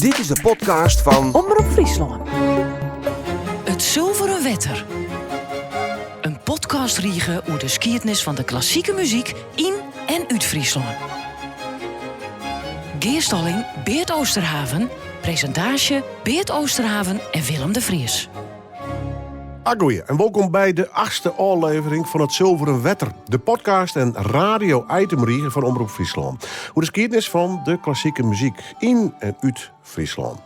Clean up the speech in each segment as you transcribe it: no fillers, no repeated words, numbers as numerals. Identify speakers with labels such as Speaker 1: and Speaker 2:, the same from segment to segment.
Speaker 1: Dit is de podcast fan
Speaker 2: Omrop Fryslân.
Speaker 3: It Sulveren Wetter. In podcastrige oer de skiednis fan de klassike muzyk yn en út Fryslân. Gearstalling Beart Oosterhaven, presintaasje Beart Oosterhaven en Willem de Vries.
Speaker 4: Agoeie en wolkom by de achtste ôflevering fan it Sulveren Wetter, de podcast en radio-itemrige fan Omrop Fryslân. Oer de skiednis fan de klassike muzyk yn en út Fryslân.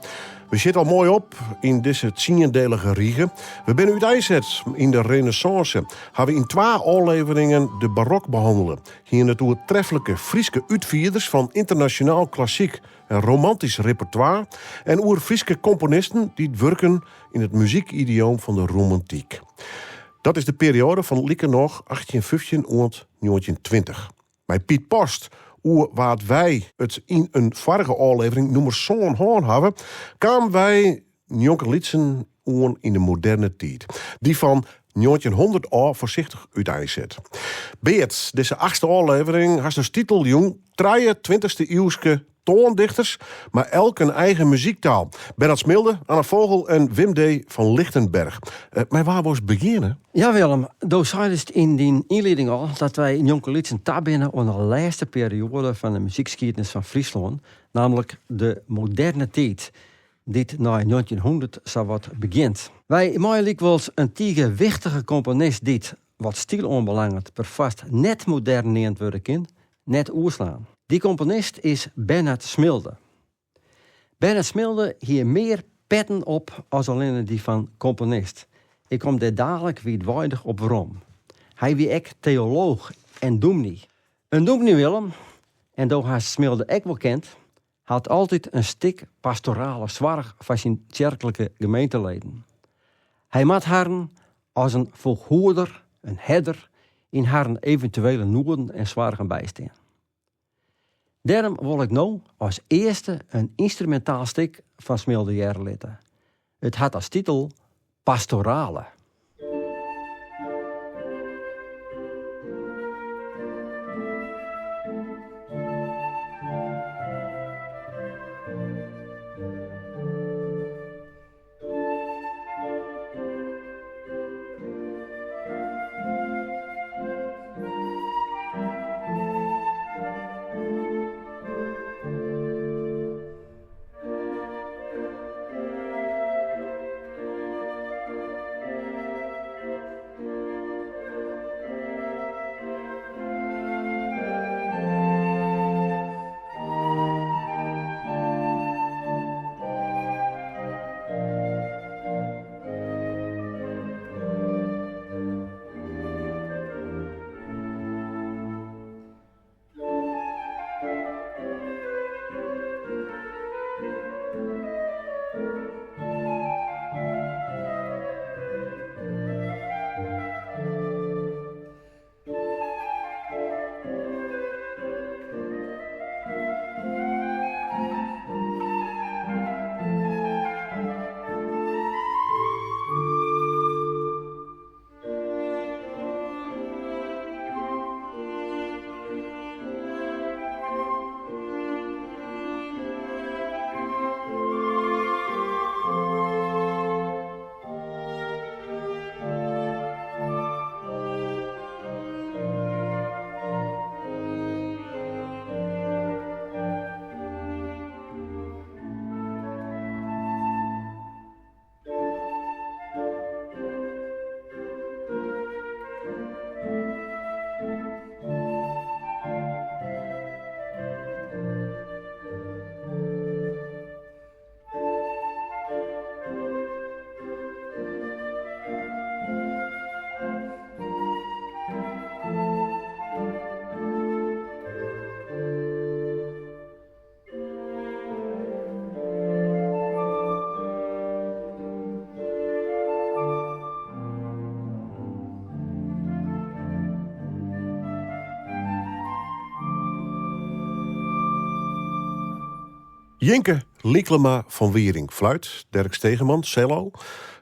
Speaker 4: We sitte al moai op yn dizze tsiendelige rige. We binne úteinset yn de renêssânse, hawwe yn twa ôfleveringen de barok behannele, hiene it oer treflike Fryske útfierders fan ynternasjonaal klassyk en romantysk repertoire en oer Fryske komponisten dy't wurken yn it muzykidioom fan de romantyk. Dat is de perioade fan likernôch 1815 oant 1920. Mei Piet Post, oer wa't wy it yn in foarige ôflevering nûmer sân hân hawwe, kamen wy njonkenlytsen oan yn de moderne tiid, dy't fan 1900 ôf foarsichtich úteinset. Beart, dizze achtste ôflevering hast as titel jûn trije tweintichste-iuwske toandichters, mar elk in eigen muzyktaal. Bernard Smilde, Anna Vogel en Wim D. van Lichtenberg. Mei wa wolst begjinne?
Speaker 5: Ja Willem, do seidest yn dyn ynlieding al dat wy njonkenlytsen ta binne oan de lêste perioade fan de muzykskiednis fan Fryslân, nammentlik de moderne tiid, dy't nei 1900 sawat begjint. Wy meie lykwols in tige wichtige komponist dy't, wat styl oanbelanget, perfoarst net modern neamd wurde kin, net oerslaan. Dy komponist is Bernard Smilde. Bernard Smilde hie mear petten op as allinne dy fan komponist. Ik kom dêr dalik wiidweidich op werom. Hy wie ek teolooch en dûmny. In dûmny, Willem, en do hast Smilde ek wol kend, hat altyd in stik pastorale soarch foar syn tsjerklike gemeenteleden. Hy moat harren as in folchoerder, in herder, yn harren eventuele noeden en soargen bystean. Dêrom wol ik no as earste in ynstrumintaal stik fan Smilde hearre litte. It hat as titel Pastorale.
Speaker 4: Jinke. Lyklema van Wiering, fluit, Dirk Stegeman, cello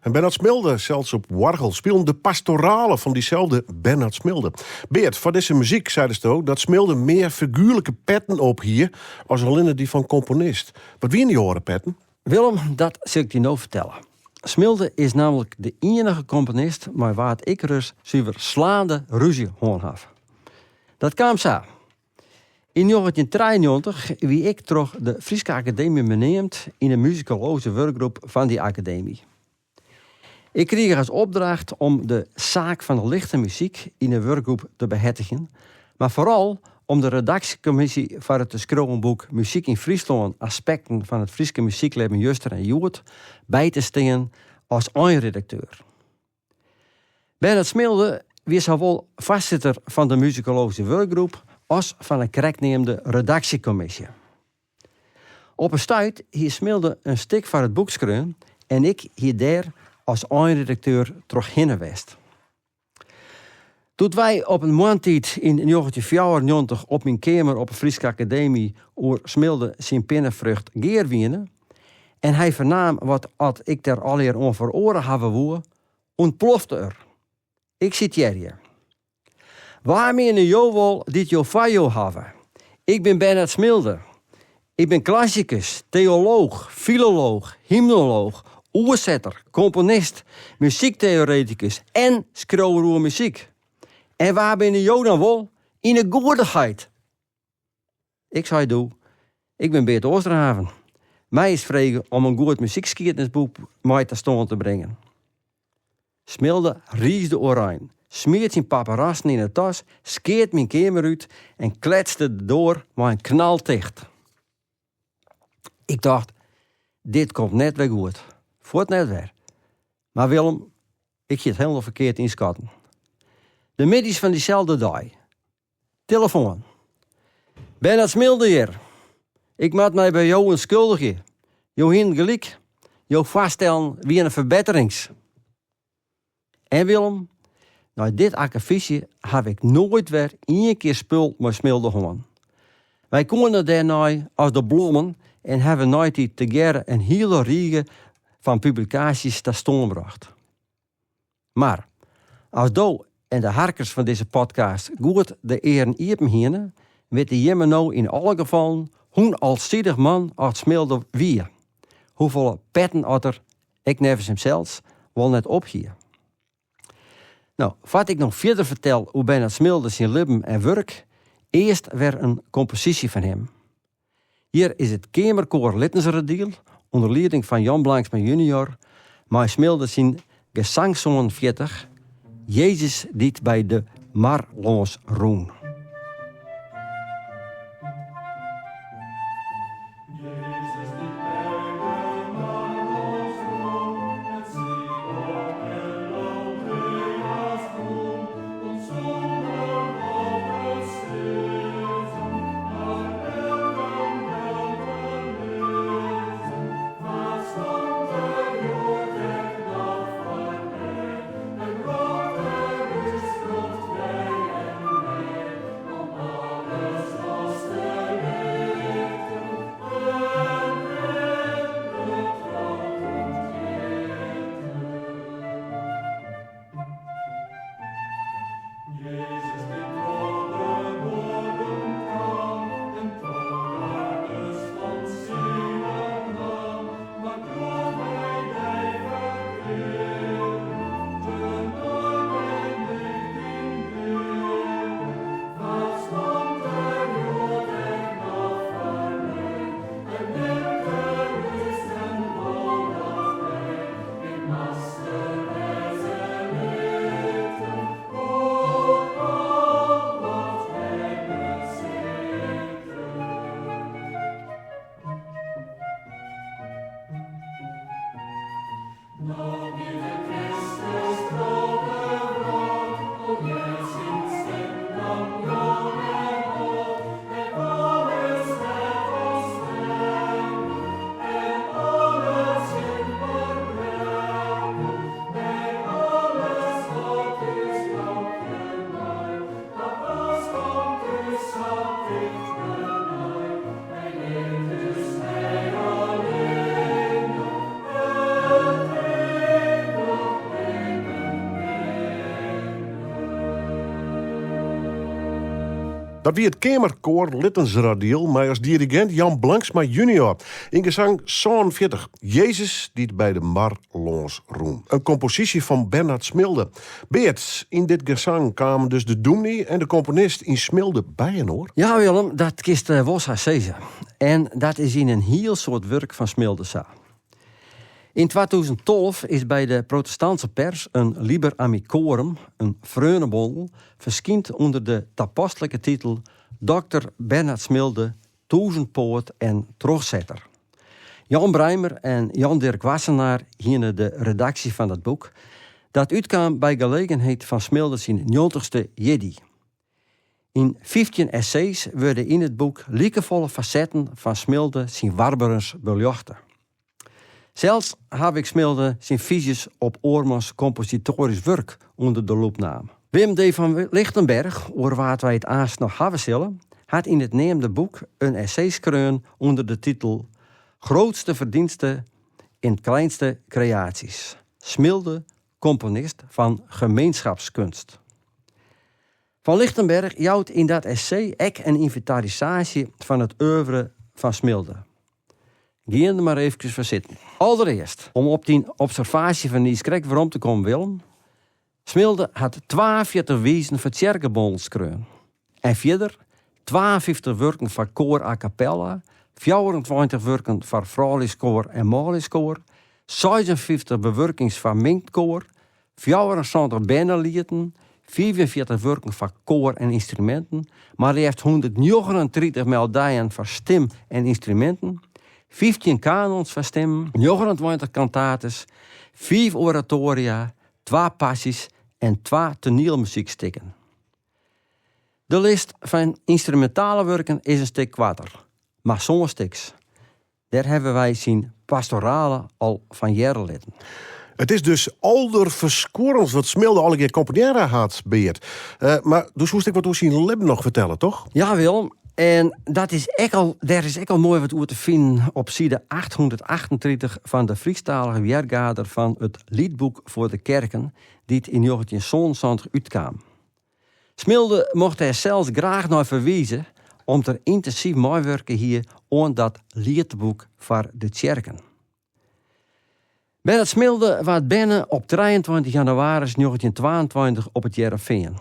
Speaker 4: en Bernard Smilde, sels op oargel, spilen de pastorale fan dyselde Bernard Smilde. Beart, foar dizze muzyk seidesto dat Smilde mear figuerlike petten op hie as allinne dy fan komponist. Wat wiene dy oare petten?
Speaker 5: Willem, dat sil ik dy no fertelle. Smilde is nammentlik de iennige komponist mei wa't ik ris suver slaande rúzje hân haw. Dat kaam sa. Yn 1993 wie ik troch de Fryske Akademy beneamd yn de muzikologyske wurkgroep fan dy akademy. Ik krige as opdracht om de saak fan de lichte muzyk yn de wurkgroep te behertigjen, mar foaral om de redaksjekommisje foar it te skriuwen boek Muzyk yn Fryslân, aspekten fan it Fryske muzyklibben juster en hjoed by te stean as einredakteur. Bernard Smilde wie sawol foarsitter fan de muzikologyske wurkgroep as fan 'e krekt neamde redaksjekommisje. Op in stuit hie Smilde in stik foar it boek skreaun en ik hie dêr as einredakteur trochhinne west. Doe't wy op in moarntiid yn 1994 op myn keamer op 'e Fryske Akademy oer Smilde syn pinnefrucht gear wiene en hy fernaam wat at ik der allegear oan feroare hawwe woe, ûntplofte er. Ik sitearje. Wa miene jo wol dy't jo foar jo hawwe? Ik bin Bernard Smilde. Ik bin klassikus, teolooch, filolooch, hymnolooch, oersetter, komponist, muzykteoretikus en skriuwer oer muzyk. En wa binne jo dan wol? Yn 'e goedichheid! Ik sei doe, Ik bin Beart Oosterhaven. My is frege om in goed muzykskiednisboek mei ta stân te bringen. Smilde riisde oerein, smiet syn paperassen yn 'e tas, skeat myn keamer út en kletste de doar mei in knal ticht. Ik tocht, dit komt net wer goed. Fuort net wer. Mar Willem, ik hie it hielendal ferkeard ynskatten. De middeis fan dyselde dei Telefoan. Bernard Smilde hjir. Ik moat my by jo ûntskuldigje. Jo hienen gelyk. Jo foarstellen wiene ferbetterings. En Willem, nei dit akkefysje haw ik noait wer ien kear spul mei Smilde hân. Wy koene dêrnei as de blommen en hawwe neitiid tegearre in hiele rige fan publikaasjes ta stân brocht. Mar as do en de harkers fan dizze podcast goed de earen iepen hiene, witte jimme no yn alle gefallen hoe'n alsidich man oft Smilde wie, hoefolle petten oft er, ek neffens himsels, wol net op hie. No, foar't ik noch fierder fertel oer Bernard Smilde syn libben en wurk, earst wer in komposysje fan him. Hjir is it Keamerkoar Littenseradiel ûnder lieding fan Jan Blanksma junior mei Smilde syn Gesang 47, Jezus dy't by de mar lâns rûn.
Speaker 4: Dat wie it Keamerkoar Littenseradiel mei as dirigint Jan Blanksma junior. Yn gesang 47, Jezus dy't by de mar lâns rûn. In komposysje fan Bernard Smilde. Beart, yn dit gesang kamen dus de dûmny en de komponist yn Smilde byinoar.
Speaker 5: Ja Willem, dat kinst wol sa sizze. En dat is yn in hiel soad wurk fan Smilde sa. Yn 2012 is by de protestantse pers in Liber Amicorum, in freonebondel, ferskynd ûnder de tapaslike titel Dokter Bernard Smilde, Tûzenpoat en Trochsetter. Jan Breimer en Jan Dirk Wassenaar hiene de redaksje fan dat boek, dat útkaam by gelegenheid fan Smilde syn njoggentichste jierdei. Yn 15 essays wurde yn it boek likefolle fasetten fan Smilde syn warberens beljochte. Sels haw ik Smilde syn fyzjes op oarmans kompositoarysk wurk ûnder de loep naam. Wim D. van Ligtenberg, oer wa't wy it aanst noch hawwe sille, hat yn it neamde boek in essay skreaun ûnder de titel Grootste verdienste in kleinste creaties, Smilde, komponist fan gemeenschapskunst. Van Ligtenberg jout yn dat essay ek in ynventarisaasje fan it oeuvre fan Smilde. Gean der mar eefkes foar sitten. Alderearst, om op dyn observaasje fan niiskrekt werom te kommen Willem, Smilde hat 42 wizen foar tsjerkebondels skreaun. En fierder 52 wurken foar koar a cappella, 24 wurken foar frouljuskoar en manljuskoar, 56 bewurkings foar mingd koar, 74 bernelieten, 45 wurken foar koar en ynstruminten, mar leafst 139 melodijen foar stim en ynstruminten, 15 kanons foar stimmen, 29 kantates, 5 oratoria, 2 passys en 2 toanielmuzykstikken. De list fan ynstrumintale wurken is in stik koarter, mar sân stiks. Dêr hawwe wy syn pastorale al fan hearre litten.
Speaker 4: It is dus alderferskuorrends wat Smilde allegear komponearre hat, Beart. Mar do soest ek wat oer syn libben noch fertelle, toch?
Speaker 5: Ja, Willem. En dat is ek al, dêr is ek al moai wat oer te finen op side 838 fan de Frysktalige wjergader fan it Liedboek voor de Kerken, dy't yn 1977 útkaam. Smilde mocht dêr sels graach nei ferwize om't er yntinsyf meiwurke hie oan dat lietboek foar de tsjerken. Bernard Smilde waard berne op 23 jannewaris 1922 op It Hearrenfean.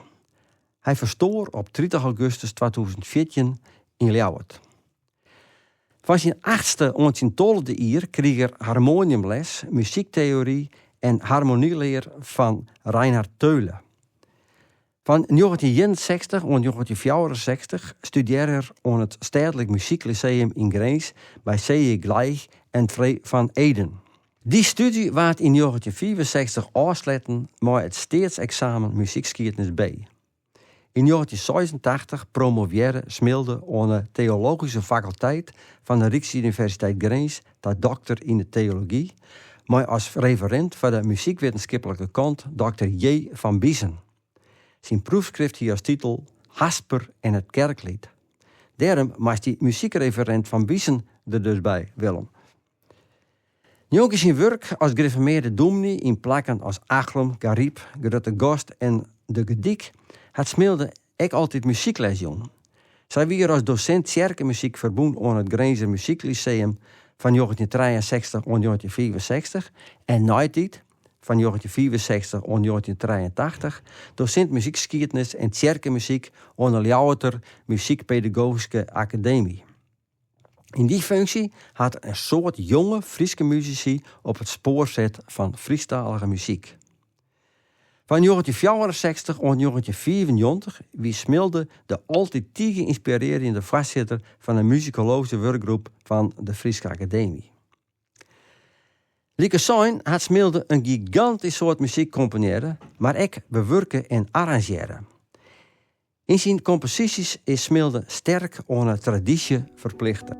Speaker 5: Hy ferstoar op 30 augustus 2014 yn Ljouwert. Fan syn achtste oant syn tolfde jier krige er harmoaniumles, muzykteory en harmonylear fan Reinhard Teule. Fan 1961 oant 1964 studearre er oan it Stêdlik Muzyklyseum yn Grins by C.J. Gleich en Fré van Eeden. Dy stúdzje waard yn 1965 ôfsletten mei it steatseksamen muzykskiednis B. Yn 1986 promovearre Smilde oan 'e Teologyske Fakulteit fan 'e Ryksuniversiteit Grins ta doktor yn 'e teology, mei as referint foar de muzykwittenskiplike kant doktor J. van Biesen. Syn proefskrift hie as titel Hasper en het kerklied. Dêrom moast dy muzykreferint Van Biesen der dus by, Willem. Njonken syn wurk as grifformearde dûmny yn plakken as Achlum, Garyp, Gruttegast en De Gerdyk hat Smilde ek altyd muzykles jûn. Sa wie er as dosint tsjerkemuzyk ferbûn oan it Grinzer Muzyklyseum fan 1963 oant 1965 en neitiid, fan 1965 oant 1983, dosint muzykskiednis en tsjerkemuzyk oan 'e Ljouwerter Muzykpedagogyske Akademy. Yn dy funksje hat er in soad jonge Fryske musisy op it spoar set fan Frysktalige muzyk. Fan 1964 oant 1995 wie Smilde de altyd tige ynspirearjende foarsitter fan 'e muzikologyske wurkgroep fan de Fryske Akademy. Lykas sein hat Smilde in gigantysk soad muzyk komponearre, mar ek bewurke en arranzjearre. Yn syn komposysjes is Smilde sterk oan 'e tradysje ferplichte.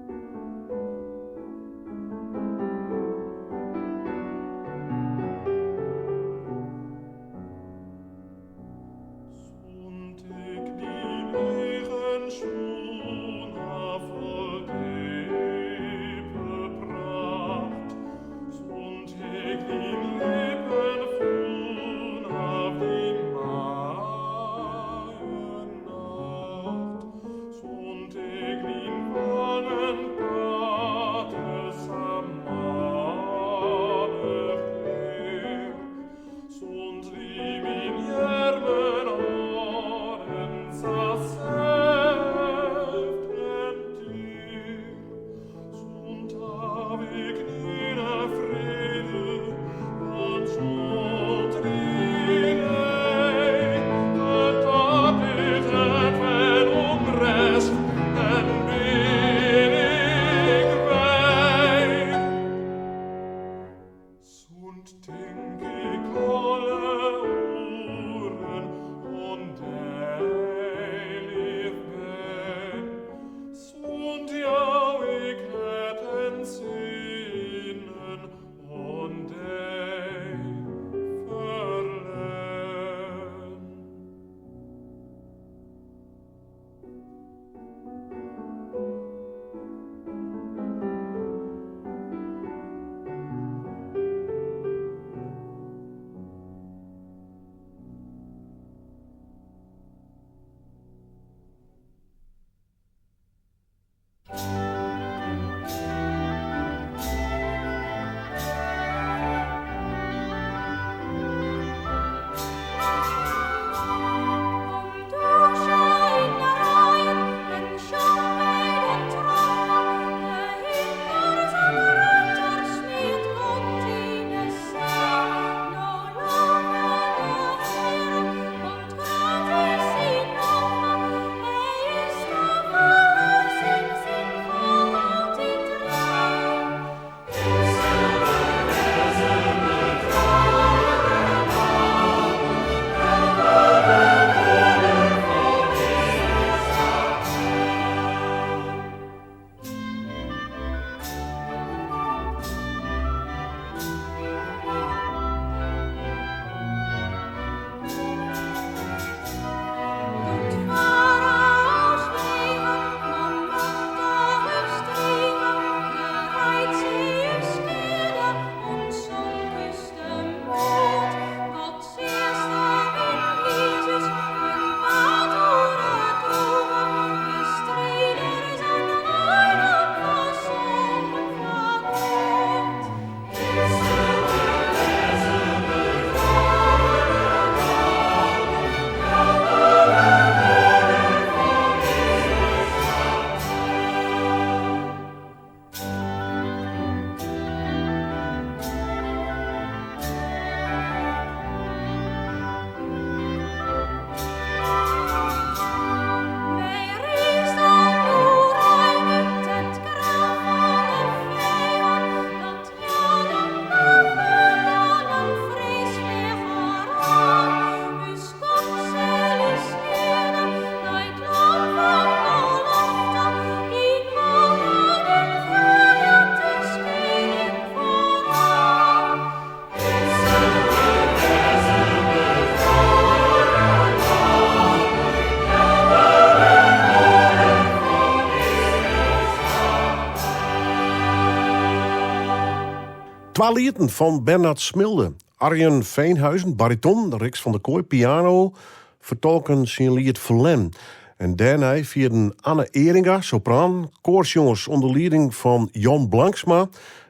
Speaker 4: Twa lieten fan Bernard Smilde, Arjen Veenhuizen, bariton, Rixt van der Kooij, piano, fertolken syn liet Ferlern. En dêrnei fierden Anne Eringa, sopraan, koarsjongers ûnder lieding fan Jan Blanksma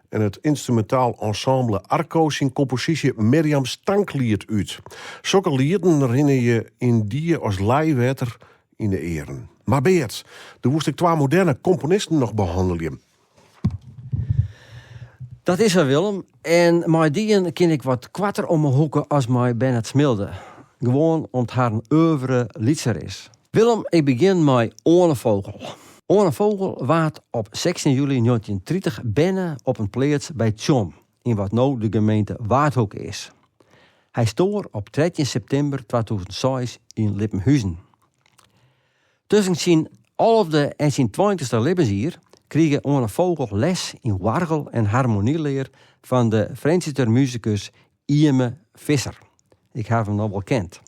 Speaker 4: en it ynstrumentaal ensemble Arco syn komposysje Mirjams Tankliet út. Sokke lieten rinne je yndie as lij wetter yn de earen. Mar Beart, do woest ek twa moderne komponisten noch behannelje.
Speaker 5: Dat is sa, Willem. En mei dyen kin ik wat koarter om 'e hoeke as mei Bernard Smilde. Gewoan om't harren oeuvre lytser is. Willem, ik begjin mei Oane Vogel. Oane Vogel waard op 16 july 1930 berne op in pleats by Tsjom, yn wat no de gemeente Waadhoeke is. Hy stoar op 13 septimber 2006 yn Lippenhuzen. Tusken syn alfde en syn tweintichste libbensjier krige Oane Vogel les yn oargel en harmonylear fan de Frjentsjerter musikus Ieme Visser. Ik haw him noch wol kend.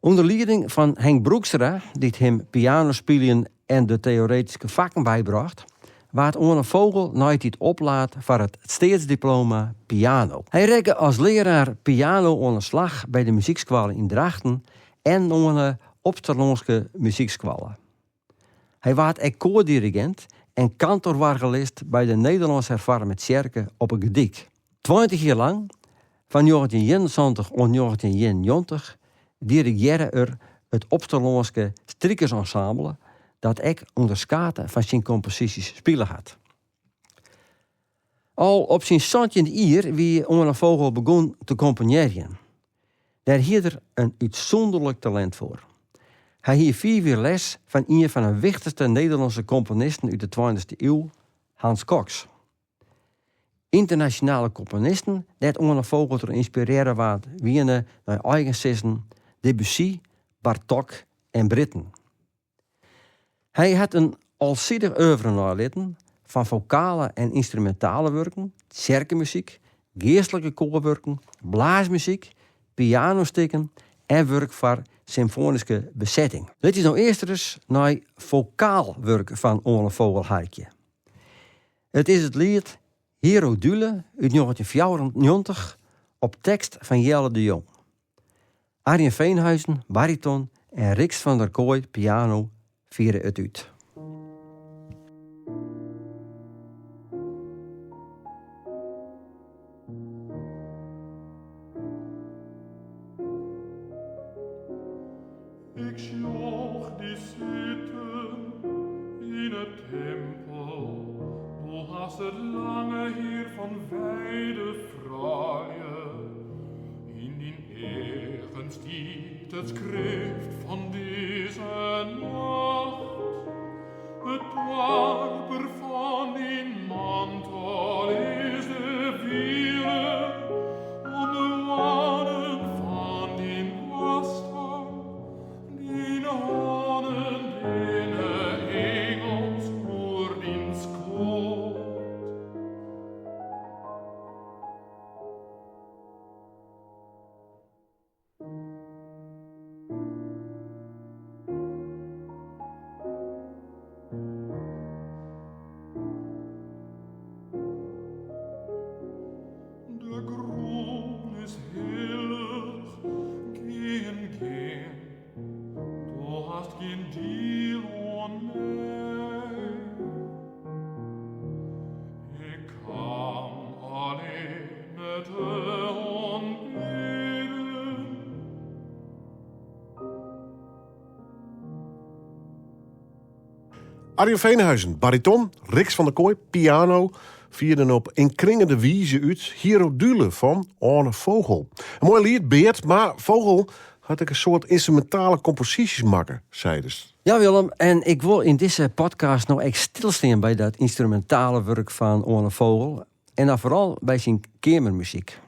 Speaker 5: Under lieding fan Henk Broekstra, dy't him pianospyljen en de teoretyske fakken bybrocht, waard Oane Vogel neitiid oplaat foar it steatsdiploma piano. Hy rekke as learaar piano oan 'e slach by de muzykskoalle yn Drachten en oan 'e Opsterlânske Muzykskoalle. Hy waard ek koardirigint en kantoroargelist by de Nederlânsk Herfoarme Tsjerke op 'e Gerdyk. 20 jier lang, fan 1971 oant 1991, dirigearre er it Opsterlânske Strikersensembl, dat ek ûnderskate fan syn komposysjes spile hat. Al op syn santjinde jier wie Oane Vogel begûn te komponearjen. Dêr hie er in útsûnderlik talint foar. Hy hie fiif jier les fan ien fan 'e wichtichste Nederlânske komponisten út de tweintichste iuw, Hans Kox. Ynternasjonale komponisten dêr't Oane Vogel troch ynspirearre waard wiene nei eigen sizzen Debussy, Bartók en Britten. Hy hat in alsidich oeuvre neilitten fan fokale en ynstrumintale wurken, tsjerkemuzyk, geastlike koarwurken, blaasmuzyk, pianostikken en wurk foar symfoanyske besetting. Lit ús no earst ris nei fokaal wurk fan Oane Vogel harkje. It is it liet Hierodule út 1994 op tekst fan Jelle de Jong. Arjen Veenhuizen, bariton, en Rixt van der Kooij, piano, fiere it út.
Speaker 1: Ik sjoch dy sitten yn 'e timpel, do hast it lange hier fan wijde froulju. Yn dyn eagen stiet it skrift fan dizze nacht, it poarper fan dyn mantel is de wille om de hoarnen fan dyn boarsten, dyn hannen binne ingels oer dyn skoat. De grûn is hillich, gean, gean, do hast gjin diel oan my. Ik kaam allinne te oanbidden.
Speaker 4: Arjen Veenhuizen, bariton, Rixt van der Kooij, piano, fierden op ynkringende wize út Hierodule fan Oane Vogel. In moai liet, Beart, mar Vogel hat ek in soad ynstrumintale komposysjes makke, seidest.
Speaker 5: Ja Willem, en ik wol yn dizze podcast no ek stilstean by dat ynstrumintale wurk fan Oane Vogel en dan foaral by syn keamermuzyk.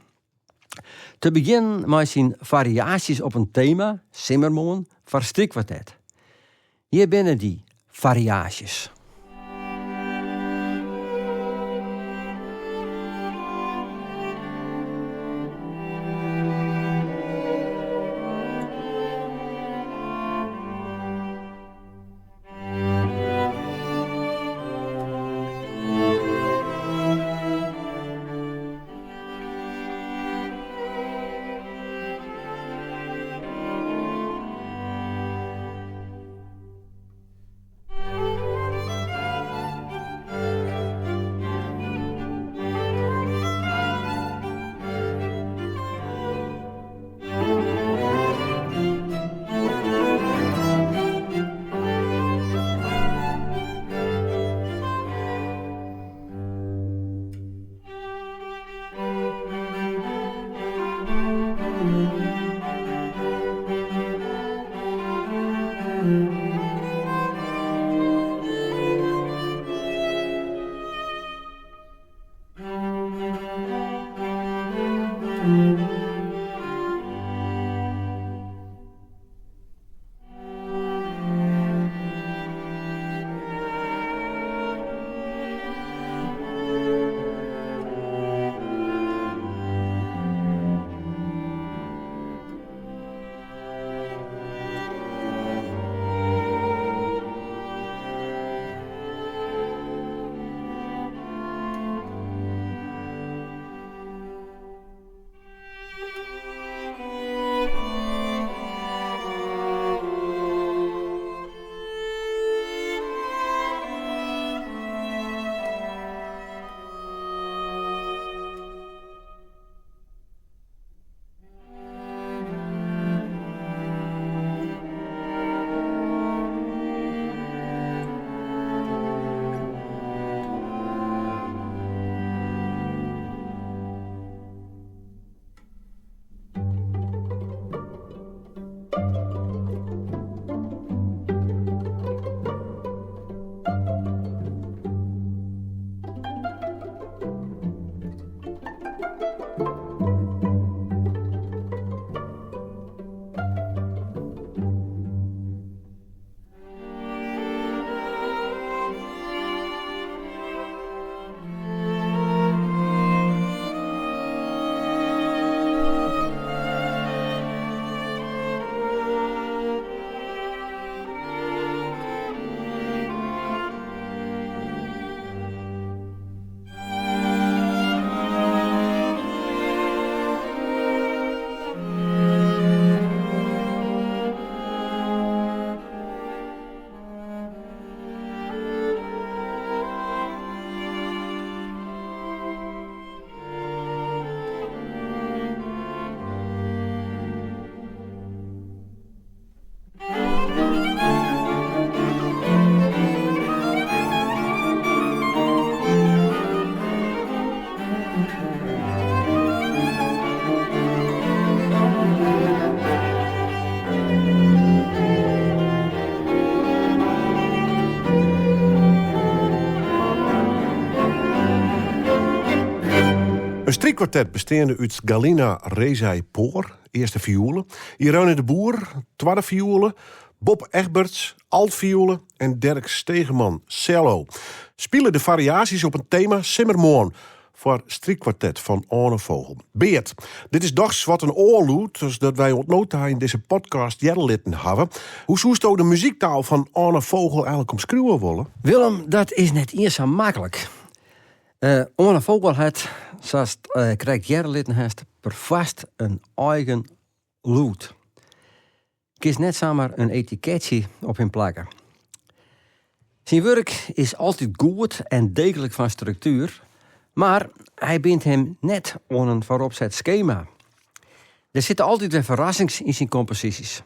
Speaker 5: Te begjinnen mei syn fariaasjes op in tema, Simmermoarn, foar strykkwartet. Hjir binne dy fariaasjes.
Speaker 4: In strykkwartet besteande út Galina Rezai Poor, earste fioele, Irene de Boer, twadde fioele, Bob Egberts, altfioele en Dirk Stegeman, cello. Spile de fariaasjes op in tema Simmermoarn foar strykkwartet fan Arne Vogel. Beart, dit is dochs wat in oar lûd as dat wy oant no ta yn dizze podcast hearre litten hawwe. Hoe soesto de muzyktaal fan Arne Vogel eigenlik omskriuwe wolle?
Speaker 5: Willem, dat is net iens sa maklik. Arne Vogel hat, sa'tst krekt hearre litten hast, perfoarst in eigen lûd. Kinst net samar in etiketsje op him plakke. Syn wurk is altyd goed en deeglik fan struktuer, mar hy bynt him net oan in foaropset skema. Der sitte altyd wer ferrassings yn syn komposysjes.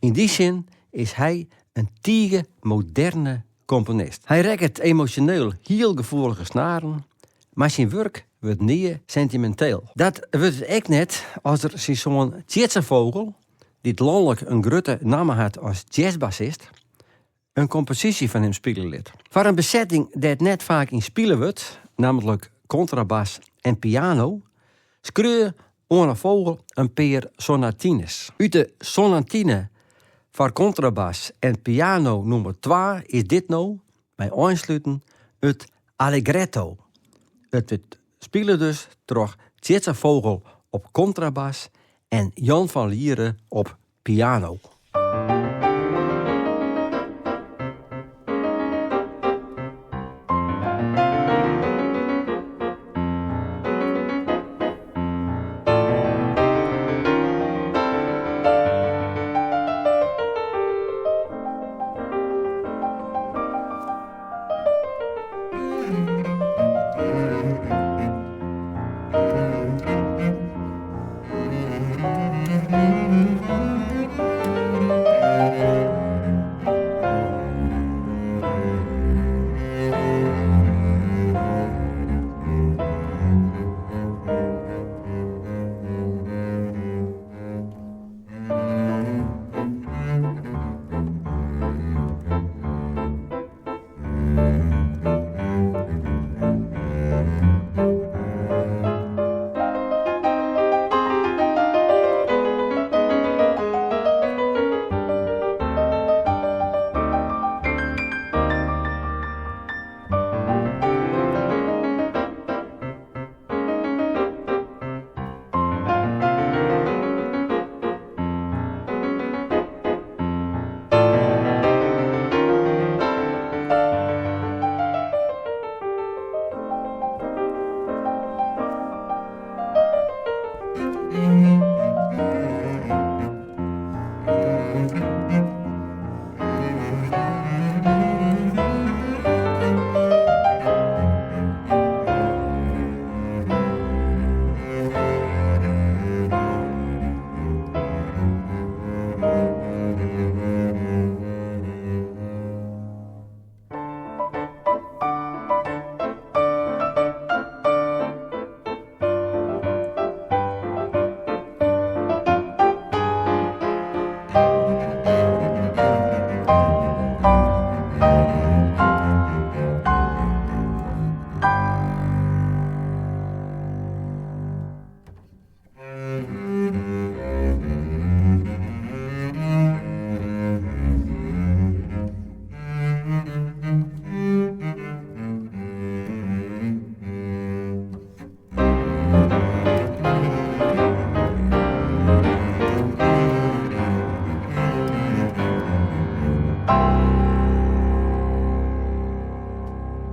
Speaker 5: Yn dy sin is hy in tige moderne komponist. Hy rekket emosjoneel hiel gefoelige snaren, mar syn wurk wurdt nea sentiminteel. Dat wurdt it ek net as er syn soan Tjitse Vogel, dy't lanlik in grutte namme hat as jazzbassist, in komposysje fan him spylje lit. Foar in besetting dêr't net faak yn spile wurdt, nammentlik kontrabas en piano, skreau Arne Vogel in pear sonatines. Ut de sonatine foar kontrabas en piano nûmer twa is dit no, mei oansluten, it Allegretto. It wurdt spile dus troch Tjitse Vogel op kontrabas en Jan van Liere op piano.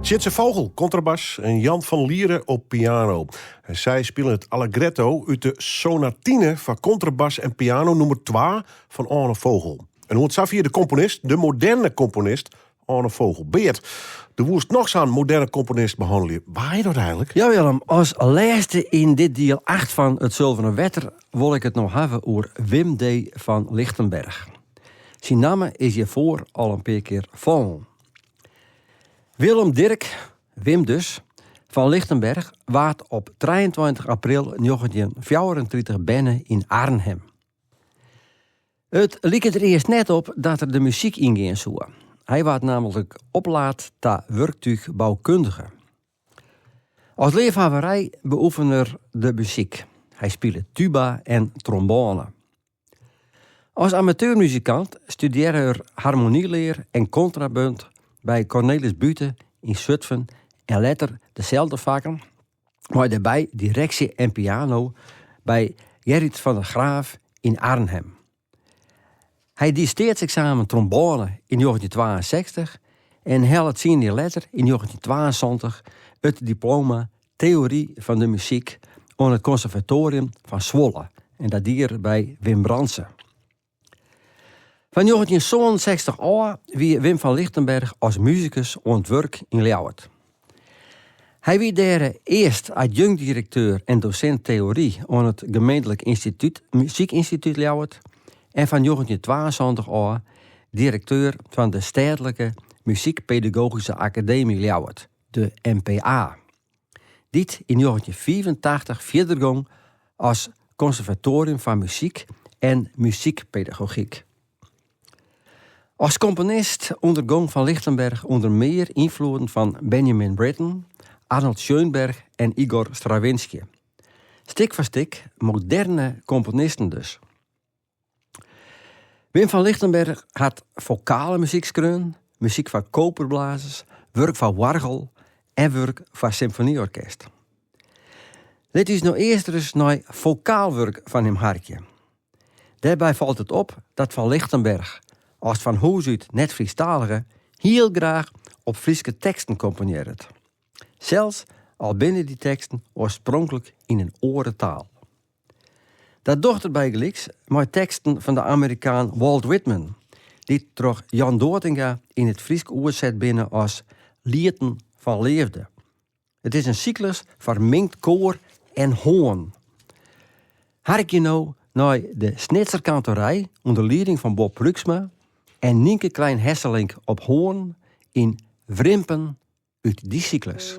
Speaker 4: Tjitse Vogel, kontrabas en Jan van Liere op piano. En sy spilen it Allegretto út de Sonatine foar kontrabas en piano nûmer 2 fan Arne Vogel. En oant safier de komponist, de moderne komponist Arne Vogel. Beart, do woest noch sa'n moderne komponist behannelje. Wa is dat eigenlik?
Speaker 5: Ja Willem, as lêste yn dit diel 8 fan It Sulveren Wetter wol ik it no hawwe oer Wim D. van Lichtenberg. Syn namme is hjirfoar al in pear kear fallen. Willem Dirk, Wim dus, van Lichtenberg waard op 23 april 1934 berne yn Arnhem. It like der earst net op dat er de muzyk yngean soe. Hy waard nammentlik oplaat ta wurktúchboukundige. As leafhawwerij beoefene er de muzyk. Hy spile tuba en trombône. As amateurmuzikant studearre er harmonylear en kontrapunt by Cornelis Bute yn Sutfen en letter deselde fakken, mei dêrby direksje en piano by Gerrit van der Graaf yn Arnhem. Hy die steatseksamen trombône yn 1962 en helle tsien jier letter, yn 1972, it diploma Teory fan de Muzyk oan it Konservatoarium fan Swolle en dat die er by Wim Brandsen. Fan 1967 ôf wie Wim van Lichtenberg as musikus oan it wurk yn Ljouwert. Hy wie dêr earst adjunkt-direkteur en dosint teory oan it Gemeentlik Ynstitút Muzykynstitút Ljouwert en fan 1972 ôf direkteur fan de Stêdlike Muzykpedagogyske Akademy Ljouwert, de MPA, dy't yn 1985 fierder gong as Konservatoarium foar Muzyk en Muzykpedagogyk. As komponist ûndergong Van Lichtenberg ûnder mear ynfloeden fan Benjamin Britten, Arnold Schönberg en Igor Stravinsky. Stik foar stik moderne komponisten dus. Wim van Lichtenberg hat fokale muzyk skreaun, muzyk foar koperblazers, wurk foar oargel en wurk foar symfonyorkest. Lit ús no earst ris nei fokaal wurk fan him harkje. Dêrby falt it op dat Van Lichtenberg, as fan hûs út net Frysktalige, hiel graach op Fryske teksten komponearret. Sels al binne dy teksten oarspronklik yn in oare taal. Dat docht er bygelyks mei teksten fan de Amerikaan Walt Whitman, dy't troch Jan Doortinga yn it Frysk oerset binne as Lieten fan Leafde. It is in syklus foar mingd koar en hoarn. Harkje no nei de Snitser Kantorij ûnder lieding fan Bob Pruiksma en Nynke Klein Hesselink op hoarn yn Wrimpen út dy syklus.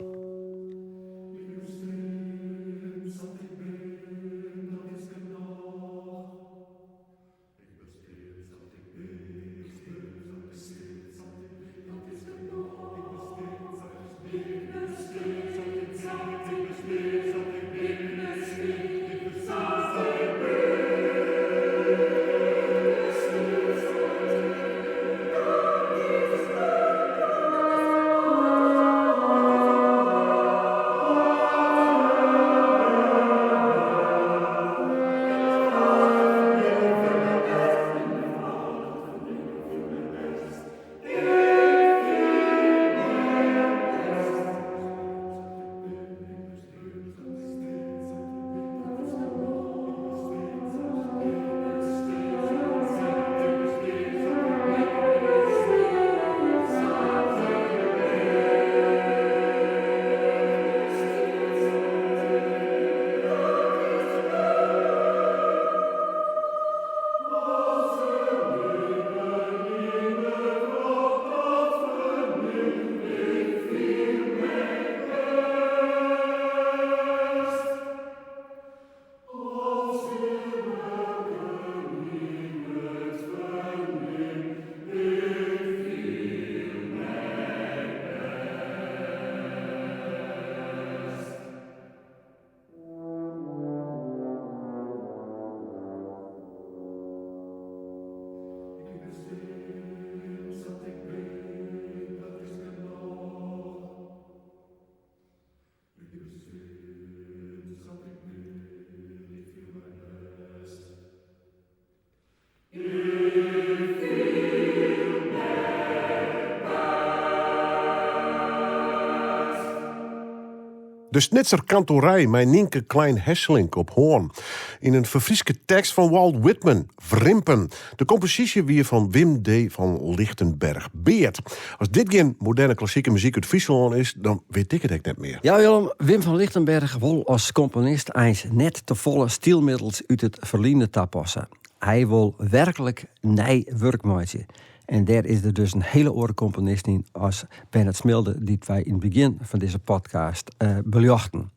Speaker 4: De Snitser Kantorij mei Nynke Klein Hesselink op hoarn. Yn in ferfryske tekst fan Walt Whitman, Wrimpen. De komposysje wie fan Wim D. van Lichtenberg. Beart, as dit gjin moderne klassike muzyk út Fryslân is, dan wit ik it ek net mear.
Speaker 5: Ja Willem, Wim van Lichtenberg wol as komponist eins net tefolle stylmiddels út it ferline tapasse. Hy wol werklik nij wurk meitsje. En dêr is er dus in hiele oare komponist yn as Bernard Smilde, dy't wy yn it begjin fan dizze podcast beljochten.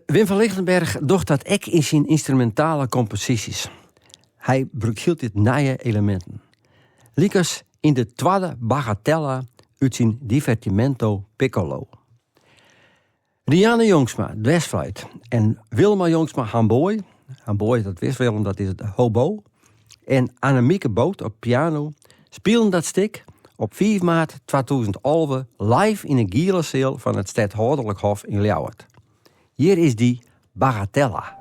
Speaker 5: Wim van Lichtenberg docht dat ek yn syn ynstrumintale komposysjes. Hy brûkt hieltyd nije eleminten. Lykas yn de twadde Bagatella út syn Divertimento Piccolo. Rianne Jongsma, dwersfluit, en Wilma Jongsma, hamboai, hamboai dat wist Willem, dat is it hobo, en Annemieke Boot op piano spilen dat stik op 5 maart 2011 live yn 'e giele seal fan it Stedhâlderlik Hof yn Ljouwert. Hjir is dy Bagatella.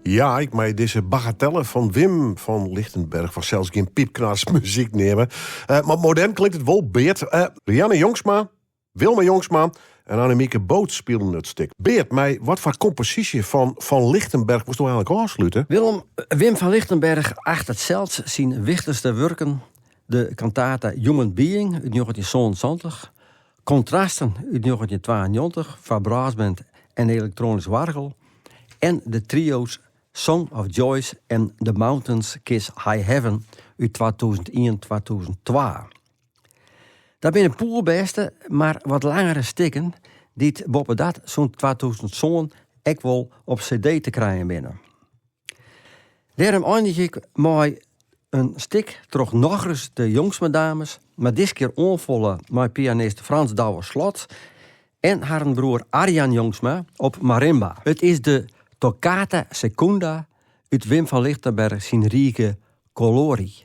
Speaker 4: Ja, ik mei dizze bagatelle fan Wim van Lichtenberg fansels gjin pypknarsmuzyk neame. Mar modern klinkt it wol, Beart. Rianne Jongsma, Wilma Jongsma en Annemieke Boot spilen it stik. Beart, mei wat foar komposysje fan Van Lichtenberg wolsto eigenlik ôfslute?
Speaker 5: Willem, Wim van Lichtenberg achtet sels syn wichtichste wurken de kantata Human Being út njoggentjin sânensantich, Kontrasten út njoggentjin twaennjoggentich foar brassband en elektroanysk oargel en de trio's Song of Joys en The Mountains Kiss High Heaven út 2001, 2002. Dat binne poerbêste, mar wat langere stikken dy't boppedat sûnt 2007 ek wol op CD te krijen binne. Dêrom einigje ik mei in stik troch nochris de Jongsma-dames, mar diskear oanfolle mei pianist Frans Douwe Slot en harren broer Arjan Jongsma op marimba. It is de Toccata Secunda út Wim van Lichtenberg syn rige Colori.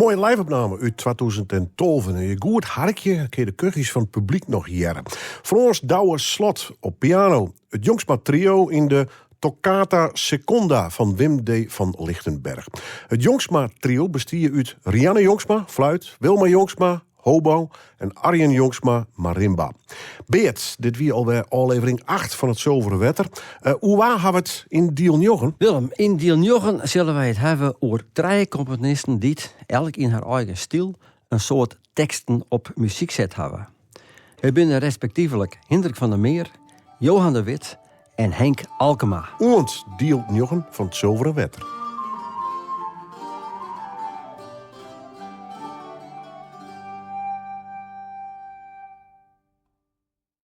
Speaker 4: Moaie live-opname út 2012. En je goed harkje, kin je de kuchjes fan it publyk noch hearre. Frâns Douwe Slot op piano. It Jongsma Trio yn de Toccata Seconda fan Wim D. van Lichtenberg. It Jongsma Trio bestie út Rianne Jongsma, fluit, Wilma Jongsma, hobo en Arjen Jongsma, marimba. Beart, dit wie alwer ôflevering 8 fan it Sulveren Wetter. Uh, oer wa ha we it yn diel 9?
Speaker 5: Willem, yn diel 9 sille wy it hawwe oer trije komponisten dy't, elk yn har eigen styl, in soad teksten op muzyk set hawwe. It binne respektivelik Hindrik van der Meer, Johan de Witt en Henk Alkema.
Speaker 4: Oant diel 9 fan it Sulveren Wetter.